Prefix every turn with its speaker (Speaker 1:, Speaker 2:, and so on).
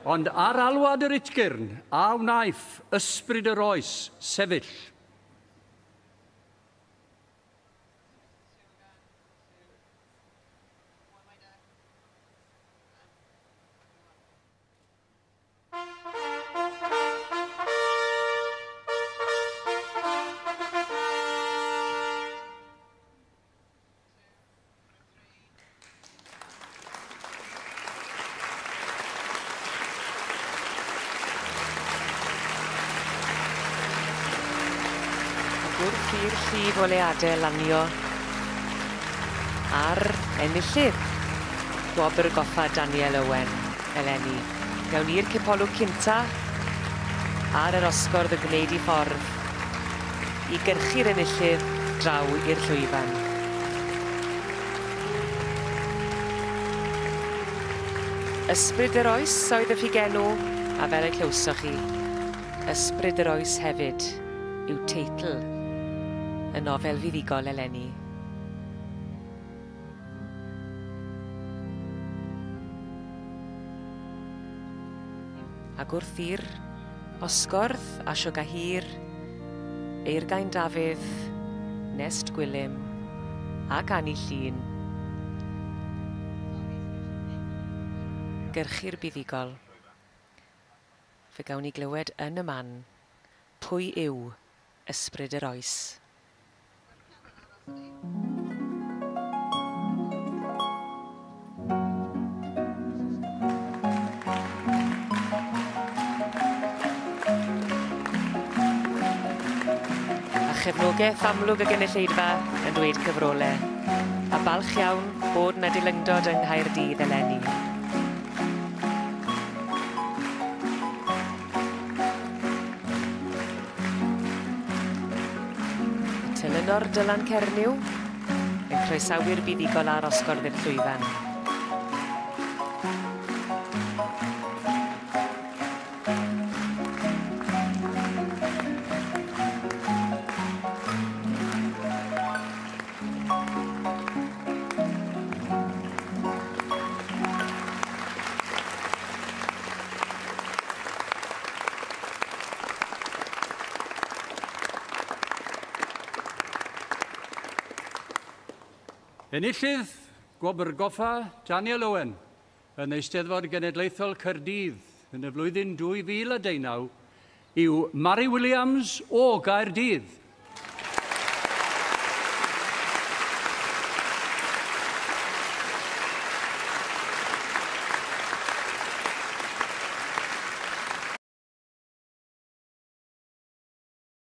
Speaker 1: Ond ar alwad yr utgyrn, a wnaiff ysbryd yr oes sefyll.
Speaker 2: Wrth i'r llif oleuade lanio ar enillydd Gwobr Goffa Daniel Owen eleni. Gawn ni'r cipolwg cynta ar yr osgordd yn gwneud 'i ffordd i gyrchu'r enillydd draw i'r llwyfan. Ysbryd yr oes oedd y ffugenw, a fel y clywsoch chi, Ysbryd yr oes hefyd yw teitl y nofel fuddugol eleni. Ac wrth i'r osgordd a Siogahir, Eurgain Dafydd, Nest Gwilym ac Anni Llŷn gyrchu'r buddugol, fe gawn ni glywed yn y man pwy yw ysbryd yr oes. A chefnogaeth amlwg y gynulleidfa yn dweud cyfrole, a balch iawn bod 'na dilyngdod yng Nghaerdydd eleni. Telynor Dylan Cernyw yn croesawu'r buddugol ar osgordd i'r llwyfan.
Speaker 1: Enillydd Gwobr Goffa Daniel Owen yn Eisteddfod Genedlaethol Caerdydd yn y flwyddyn 2019 yw Mari Williams o Gaerdydd.